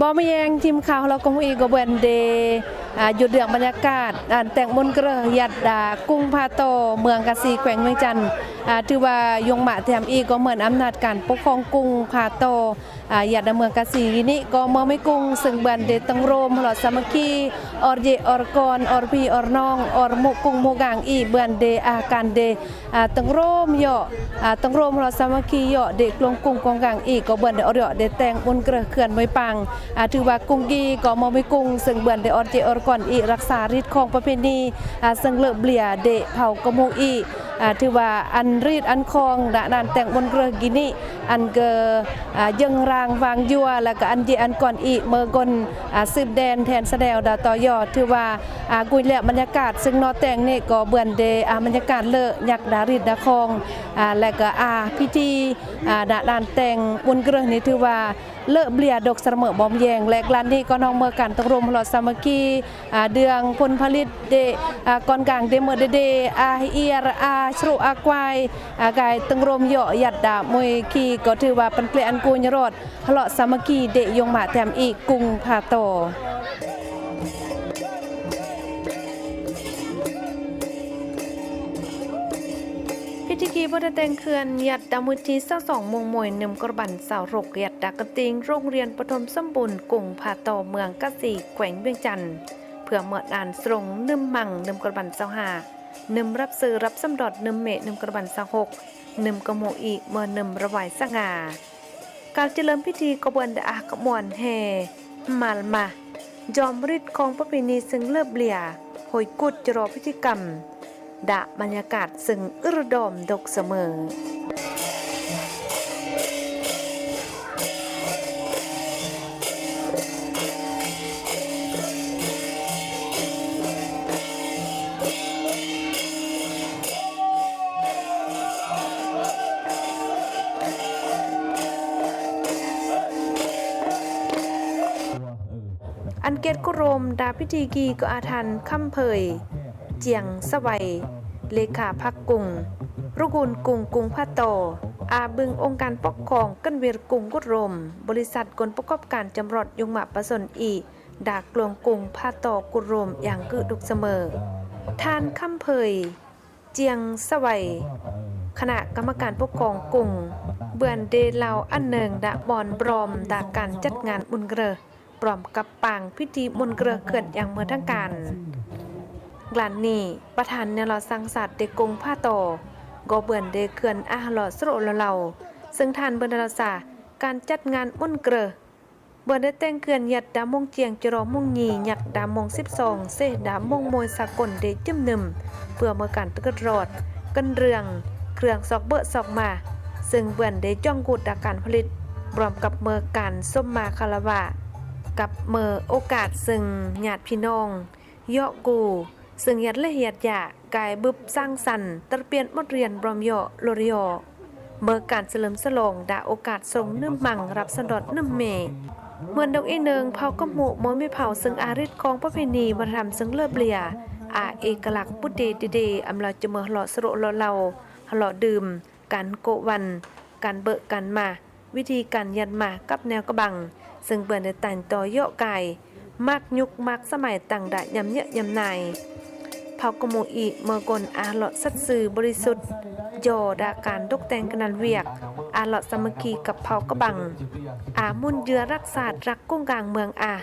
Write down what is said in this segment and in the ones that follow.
ບໍ່ມາແຍງ ທີມຂ່າວເຮົາລາວກົງອີກກໍເບິ່ນເດ ອາ ຢຸດເລື່ອງບັນຍາກາດ ອັນແຕ່ງບຸນເກີດ ຍັດ ອາ ກຸງຜາຕໍ່ ເມືອງກາສີ ແຂວງວຽງຈັນ ອາ ຖືວ່າຍົງມາແຖມອີກກໍເໝືອນອຳນາດການປົກຄອງກຸງຜາຕໍ່ ອາ ຍັດໃນເມືອງກາສີນີ້ກໍເມືອງໄມກຸງ ເຊິ່ງເບິ່ນເດຕັ້ງໂຮມ ເຮົາລາວສາມັກຄີ ອອກເຢອອກກອນ ອອກພີ່ອອກນ້ອງ ອອກໝູ່ກຸງໝູ່ກາງອີກ ເບິ່ນເດ ອາ ການເດ ອາ ຕັ້ງໂຮມເຢາະ ອາ ຕັ້ງໂຮມເຮົາລາວສາມັກຄີເຢາະ ເດກລວງກຸງກອງກາງອີກ ກໍເບິ່ນເດອອກເຢາະ ເດແຕ່ງບຸນເກີດເຄື່ອນໄວ້ປາງ ອາ ຖືວ່າກຸງກີກໍເມືອງໄມກຸງ ເຊິ່ງເບິ່ນເດອອກເຈອອກກອນອີກ ຮັກສາຮີດຄອງປະເພນີ ອາ ເຊິ່ງເລີບເບລຍ ເດເຜົ່າກະໝູອີກ ອາ ຖືວ່າອັນຮີດອັນຄອງ ດານານແຕ່ງບຸນເກີດກີນີ້ ອັນເກີ ອາ ເຢິງຣາງວາງຍົວ ແລະກະອັນເຢອັນກອນອີກ ເມີກົນ ອາ ສືບແດນແທນສະແດວດາວຕໍ່ຍໍ ຖືວ່າ ອາ ກຸຍແລະບັນຍາກາດ ເຊິ່ງນອກແຕ່ງນີ້ກໍເບືອນເດ ອາ ບັນຍາກາດເລີຍ ຍັກດາຮີດດາຄອງ ອາ ແລະກະ ອາ ພິທີ ອາ ດານານແຕ່ງບຸນເກີດນີ້ ຖືວ່າເລີບເບລຍດົກສະເໝີບໍ່ມາແຍງ ແລະການນີ້ກໍນ້ອງເມີການຕົກລົມເຮົາລາວສາມັກຄີ ອາ ເດືອງຜົນຜະລິດເດ ອາ ກອນກາງເດເມີເດເດ ອາເອຍ ອາສະໂຣ ອາກວາຍ ອາກາຍຕຶງລົມເຍາະ ຍັດດາມວຍຄີ ກໍຖືວ່າປັນເກລະອັນກູຍຣອດ ເຮົາລາວສາມັກຄີເດຍົງມາແຖມອີກ ກຸງຜາຕໍ່. ພິທີກີບໍ່ໄດ້ແຕ່ງເຄື່ອນ ຍັດດາມວຍທີຊາວສອງ ມົງມວຍໜຶ່ງກະບັນຊາວຫົກ ຍັດດາກະຕິງ ໂຮງຮຽນປະຖົມສົມບູນ ກຸງຜາຕໍ່ ເມືອງກາສີ ແຂວງວຽງຈັນ ເພື່ອເມີດອານສະຫຼົງໜຶ່ມມັງ ໜຶ່ງກະບັນຊາວຫ້າ ໜຶ່ມຮັບເຊີ ຮັບສຳດອດ ໜຶ່ງເມ ໜຶ່ງກະບັນຊາວຫົກ ໜຶ່ງກະໂມອີ ເມີໜຶ່ງລະວາຍສະຫງ່າ ການຈະເລີ່ມພິທີກໍເບືອນດາອາຂະບວນແຫ່ມາລະມາ ຈອມຮີດຄອງປະເພນີເຊິ່ງເລີບເບລຍ ໂຮຍກຸດຈະລໍພິທີກຳ ດາບັນຍາກາດເຊິ່ງອຶລະດອມດົກສະເໝີ. ອັນເກດກຸໂຣມ ດາພິທີກີກໍອາທ່ານຄຳເຜີຍ ຈຽງສະໄຫວ ເລຂາພັກກຸງ ລຸກຸນກຸງ ກຸງຜາຕໍ່ ອາບຶງອົງການປົກຄອງ ກັນເວລກຸງກຸດໂຣມ ບໍລິສັດກົນປະກອບການຈຳລັດ ຍົງມາປະຊົນອີ ດາກລວງກຸງຜາຕໍ່ກຸດໂຣມ ຢ່າງກຶດຸກສະເໝີ ທ່ານຄຳເຜີຍ ຈຽງສະໄຫວ ຄະນະກຳມະການປົກຄອງກຸງ ເບືອນເດລາວອັນເນີງ ດາບອນບຣອມ ດາການຈັດງານບຸນເກີດ ພ້ອມກັບປາງພິທີບຸນເກີດເຄື່ອນຢ່າງເມີທາງການ ການນີ້ ປະທານແນວລາວສ້າງຊາດເດກຸງຜາຕໍ່ ກໍເບືອນເດເຄື່ອນອາຮະເລາະສະໂຣລາວ ເຊິ່ງທ່ານເບືອນດາລາວສາ ການຈັດງານບຸນເກີດ ເບືອນໄດ້ແຕ່ງເຄື່ອນຍັດດາມົງຈຽງຈະລໍມົງຢີ ຍັກດາມົງສິບສອງ ເຊດາມົງມວຍສາກົນເດຈຶມໜຶ່ມ ເພື່ອເມີການຕະເກີດຣອດ ກັນເລື່ອງ ເຄື່ອງຊອກເບີຊອກມາ ເຊິ່ງເບືອນໄດ້ຈ່ອງກູດດາການຜະລິດ ພ້ອມກັບເມີການສົມມາຄາລະວະ ກັບເມີໂອກາດເຊິ່ງຍາດພີ່ນ້ອງ ເຍາະກູ ເຊິ່ງຍັດເລຍຍັດຢາ ກາຍບຶບສ້າງສັນ ຕະລະປ່ຽນບົດຮຽນບຣອມເຍາະໂລດເຍາະ ເມີການສະເຫຼີມສະຫຼອງ ດາໂອກາດຊົງໜຶ່ມມັງ ຮັບສະດອດໜຶ່ມເມ ເມີນດົງອີເນີງ ເຜົ່າກະໝູ ເມີແມ່ເຜົ່າ ເຊິ່ງອາຮີດຄອງປະເພນີວັດທະນະທຳ ເຊິ່ງເລີບເບລຍ ອາເອກະລັກ ບຸດເດດີເດ ອຳລາວຈະເມີເລາະສະໂຣເລາະເລົ່າ ເລາະດື່ມ ການໂກະວັນ ການເບີການມາ ວິທີການຍັດມາກັບແນວກະບັງ ເຊິ່ງເບືອນໄດ້ຕ່າງຕໍ່ເຍາະກາຍ ໝາກຍຸກໝາກສະໄໝ ຕັ້ງດາຍາມເຍະຍາມນາຍ ເຜົ່າກະໝູອີ ເມີກົນອາເລາະສັດຊື່ບໍລິສຸດ ຢໍດາການຕົກແຕ່ງກະນັນວຽກ ອາເລາະສາມັກຄີກັບເຜົ່າກະບັງ ອາໝູນເຍື່ອຮັກຊາດ ຮັກກຸງກາງເມືອງອາ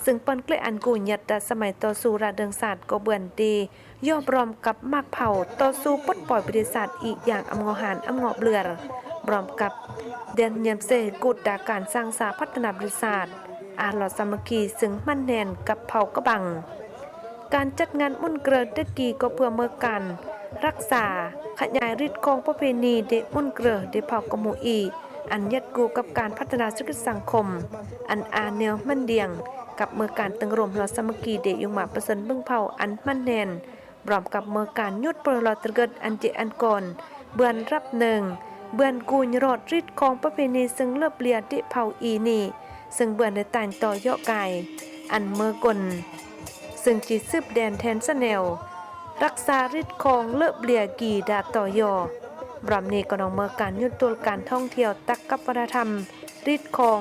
ເຊິ່ງປອນເກລະອັນກູຍັດດາສະໄໝຕໍ່ສູ້ລາດເລື່ອງຊາດ ກໍເບືອນເດ ຍອບລອມກັບໝາກເຜົາ ຕໍ່ສູ້ປົດປ່ອຍປະເທດຊາດອີກຢ່າງອຳເງາະຫານອຳເງາະເບລືອດ ພ້ອມກັບແດນຍາມເຊກຸດດາການສ້າງສາພັດທະນາປະເທດຊາດ ອາລອດສາມັກຄີເຊິ່ງໝັ້ນແໜ້ນກັບເຜົ່າກະບັງ. ການຈັດງານບຸນເກີດແຕ່ກີ້ກໍເພື່ອເມີການຮັກສາຂະຫຍາຍລິດຄອງປະເພນີເດບຸນເກີດເດເຜົ່າກະໝູອີ ອັນຍັດຄູ່ກັບການພັດທະນາເສດຖະກິດສັງຄົມ ອັນອາແນວໝັ້ນດຽງ ກັບເມີການຕຶງໂຮມລອດສາມັກຄີເດຍົງມາປະຊາຊົນເບິ່ງເຜົ່າອັນໝັ້ນແໜ້ນ ພ້ອມກັບເມີການຢຸດປົວລະລອດຕະເກີດອັນເຈອັນກອນ ເບືອນຮັບເນີງ ເບືອນກູຍຣອດລິດຄອງປະເພນີເຊິ່ງເລີບເລຍເດເຜົ່າອີນີ້ ເຊິ່ງເບືອນໄດ້ຕ່າງຕໍ່ເຍາະກາຍ ອັນເມີກົນ ເຊິ່ງຈີສືບແດນແທນສະແນວ ຮັກສາລິດຄອງເລີບເລຍກີດາຕໍ່ຍໍ ບຣອມນີ້ກໍນ້ອງເມີການຍຸດໂຕລະການທ່ອງທ່ຽວຕັກກັບວັດທະນະທຳລິດຄອງ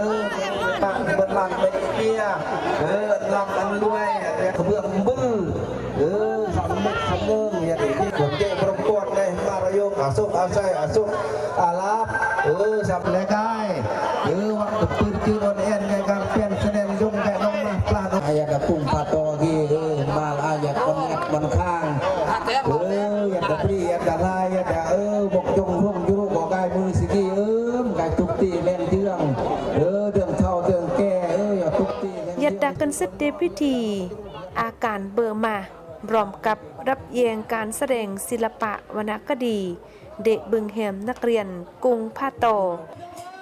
ອີ ປະເບິດລ້ານເມັດເມຍ ເອີ ອັນລ່ຳອັນລວຍ ກະເບື້ອງບື ເອີ ສຳເລັດສຳເນີງ ຢ່າໄດ້ເຮັດຄົນເກະປະກວດໃນມາລະຍົກ ອາສຸກອາໄສ ອາສຸກອາລາບ ເອີ ສຳເລັດກາຍ ເອີ ວັງປຶດຈື່ອອນແອນ ໃນການປ່ຽນສະແດງຍົງແກະນ້ອງມາປາດ ອາຍາດະປຸງພາຕໍ່ກີເອີ ມາລະອາຍາດມັນແອບມັນຄາງ ເອີ ຢາດຕະປຣີ ຢາດຕະລາຍ ຢາດຕະ ເອີ ບົກຈົງຮ່ວງຢູ່ ບໍ່ກາຍມືຊິກີ ເອີ ກາຍທຸກຕີແມ່ນເທື່ອງ ເອີ ເລື່ອງເຖົ້າເລື່ອງແກ່ ເອີ ຢ່າທຸກຕີແມ່ນເທື່ອງ ຍາດຕາກັນເສັດເດພິທີ ອາການເບີມາ ພ້ອມກັບຮັບແຍງການສະແດງສິລະປະວັນນະຄະດີ ເດະເບິ່ງແຮມນັກຮຽນກຸງພາຕໍ່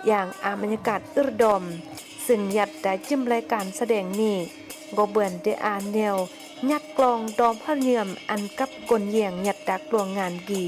ຢ່າງອາບັນຍາກາດອຶດດອມ ເຊິ່ງຍັດຕາຈິມລາຍການສະແດງນີ້ ກໍເບືອນເດອາແນວ ຍັກກລອງດອມຮະເຍືອມ ອັນກັບກົນແຍງຍັດຕາກລວງງານກີ.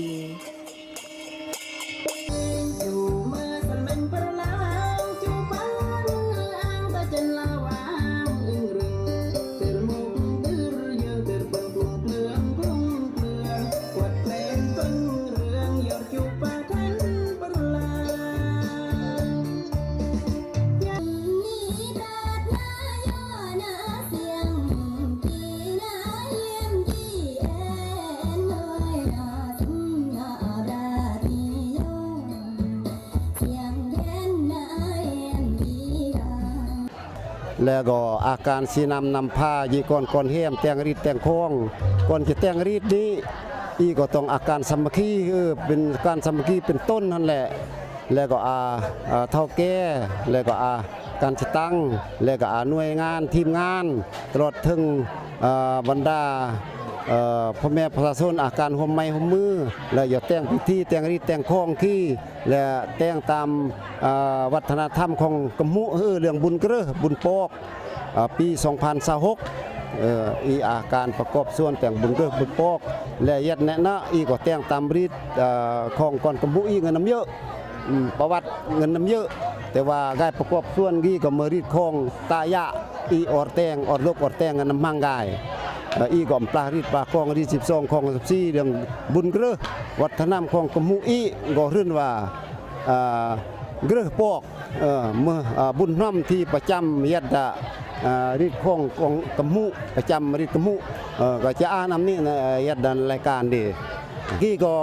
ແລ້ວກໍອາການຊີ້ນຳນຳພາ ເຢກອນກອນແຮມ ແຕ່ງຣີດແຕ່ງຄອງ ກ່ອນຈະແຕ່ງຣີດນີ້ ອີກກໍຕ້ອງອາການສາມັກຄີ ເອີ ເປັນການສາມັກຄີເປັນຕົ້ນຫັ້ນແຫຼະ ແລ້ວກໍອາ ອາ ເຖົ້າແກ່ ແລ້ວກໍອາ ການຈັດຕັ້ງ ແລ້ວກໍອາ ໜ່ວຍງານ ທີມງານ ຕະຫຼອດເຖິງ ອາ ບັນດາ ເອີ ພໍ່ແມ່ປະຊາຊົນ ອາ ການຮ່ວມໄມ້ຮ່ວມມື ແລະ ຢາກແຕ່ງພິທີ ແຕ່ງຣີດແຕ່ງຄອງທີ່ ແລະ ແຕ່ງຕາມ ອາ ວັດທະນະທຳຂອງກຳມຸ ເອີ ເລື່ອງບຸນເກີ ບຸນປອກ ອາ ປີສອງພັນຊາວຫົກ ເອີ ອີ ອາ ການປະກອບສ່ວນແຕ່ງບຸນເກີ ບຸນປອກ ແລະ ເຮັດແນະນະ ອີ ກໍແຕ່ງຕາມຣີດ ອາ ຂອງກອນກຳມຸ ອີ ເງິນນຳເຍີະ ອືມ ປະຫວັດເງິນນຳເຍີະ ແຕ່ວ່າກາຍປະກອບສ່ວນກີ້ກໍເມີຣີດຂອງຕາຍະ ອີ ອອດແຕ່ງ ອອດລົກ ອອດແຕ່ງກັນນຳຮ່າງກາຍ ເອີ ອີ ກໍອຳປາຣີດປາຂອງ ຣີດສິບສອງ ຂອງສິບສີ່ ເລື່ອງບຸນເກີ ວັດທະນຳຂອງກຳມຸ ອີ ກໍເອີ້ນວ່າ ອາ ເກີປອກ ເອີ ເມີ ອາ ບຸນນຳທີ່ປະຈຳເຮັດ ອາ ອາ ຣີດຂອງ ຂອງກຳມຸ ປະຈຳຣີດກຳມຸ ເອີ ກໍຈະອານນຳນີ້ນະ ເຮັດດານລາຍການເດ ກີ້ກໍ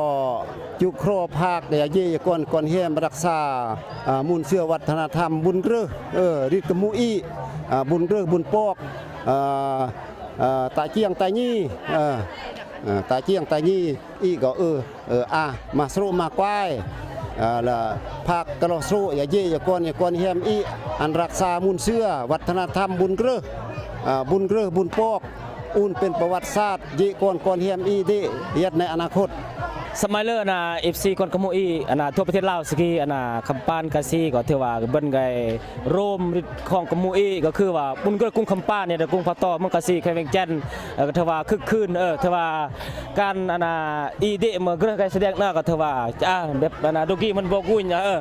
ຈຸຄຣອພາກ ຢາເຢຍກອນ ກອນແຮມ ຮັກສາ ອາ ມູນເຊື້ອວັດທະນະທຳບຸນເກີ ເອີ ຣີດກຳມຸ ອີ ອາ ບຸນເກີ ບຸນປອກ ອາ ອາ ຕາຈຽງຕາຢີ ເອີ ເອີ ຕາຈຽງຕາຢີ ອີ ກໍ ເອີ ເອີ ອາ ມາສະໂຣມາກວາຍ ອາ ລະພາກກະລໍສະໂຣ ຢາເຢຍກອນ ກອນແຮມ ອີ ອັນຮັກສາມູນເຊື້ອວັດທະນະທຳບຸນເກີ ອາ ບຸນເກີ ບຸນປອກ ອູນເປັນປະຫວັດສາດ ເຢກອນກອນແຮມ ອີ ເດ ເຮັດໃນອະນາຄົດ. ສະໄໝເລີ ອັນນາ ເອັຟຊີ ກອນກຳມຸ ອີ ອັນນາ ທົ່ວປະເທດລາວ ສະກີ ອັນນາ ຄຳປານ ກາຊີ ກໍຖືວ່າເບິ່ງໄດ້ ໂຣມ ຣີດຂອງກຳມຸ ອີ ກໍຄືວ່າບຸນເກີ ກຸງຄຳປານ ນີ້ ກຸງພະຕໍ ເມືອງກາຊີ ແຂວງວຽງຈັນ ເອີ ກໍຖືວ່າຄຶກຄື້ນ ເອີ ຖືວ່າການ ອັນນາ ອີ ເດ ເມີເກີ ການສະແດງນະ ກໍຖືວ່າ ອາ ແບບ ອັນນາ ໂດກີ ມັນບໍ່ກຸຍ ເອີ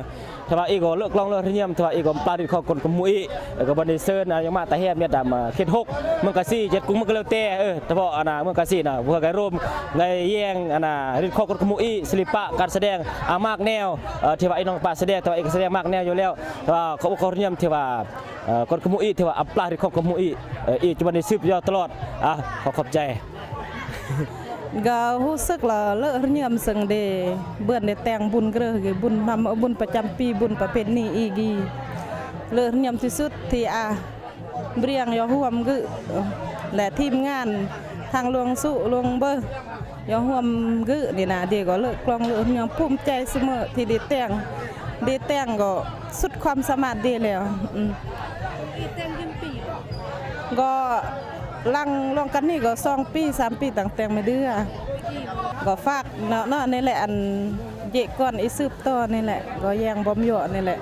ຖືວ່າອີກກໍເລີກລອງເລີກຮະຍຽມ ຖືວ່າອີກກໍປາຣີດຂອງກອນກຳມຸ ອີ ເອີ ກໍບັນດາເຊີນ ອາ ຍັງມາຕາແຮມ ເມດດາມາເຂດຫົກ ເມືອງກາຊີ ເຈັດກຸງ ມັນກໍແລ້ວແຕ່ ເອີ ສະເພາະ ອັນນາ ເມືອງກາຊີນະ ພວກໄກໂຣມ ໄງແຍງ ອັນນາ ຣິດຂອງກອນກຳມຸ ອີ ສິລິປະ ການສະແດງ ອາ ມາກແນວ ເອີ ທີ່ວ່າອີນ້ອງປາສະແດງ ແຕ່ວ່າອີກະສະແດງມາກແນວຢູ່ແລ້ວ ແຕ່ວ່າຂໍອົກຂໍຮະຍຽມ ທີ່ວ່າ ເອີ ກອນຂະໝູອີ ທີ່ວ່າອຳປາທີ່ຂອບຂະໝູອີ ເອີ ອີຈະບັນໄດ້ສືບຕໍ່ຕະຫຼອດ. ອາ ຂໍຂອບໃຈ. ກໍຮູ້ສຶກລະເລີກຮະຍືມເຊິ່ງເດ ເບື່ອນໄດ້ແຕ່ງບຸນເກີ ບຸນນຳ ບຸນປະຈຳປີ ບຸນປະເພນີອີກ ເລີກຮະຍືມທີ່ສຸດທີ່ ອາ ບຽງ ຍໍຮ່ວມກຶ ແລະ ທີມງານທາງຫຼວງສຸ ຫຼວງເບີ ຍໍຮ່ວມກຶນີ້ນະ ເດກໍເລີກກອງເລີກຮະຍືມ ພູມໃຈສະເໝີທີ່ໄດ້ແຕ່ງ ໄດ້ແຕ່ງກໍສຸດຄວາມສາມາດເດແລ້ວ. ອືມ ອີແຕ່ງຈັກປີ? ກໍຫຼັງລວມກັນນີ້ກໍສອງປີ ສາມປີຕັ້ງແຕ່ງແມ່ເດືອ ກໍຝາກເນາະ ເນາະ ນີ້ແຫຼະ ອັນເຈກອນອີສືບຕໍ່ນີ້ແຫຼະ ກໍແຍງບອມຍົວະນີ້ແຫຼະ.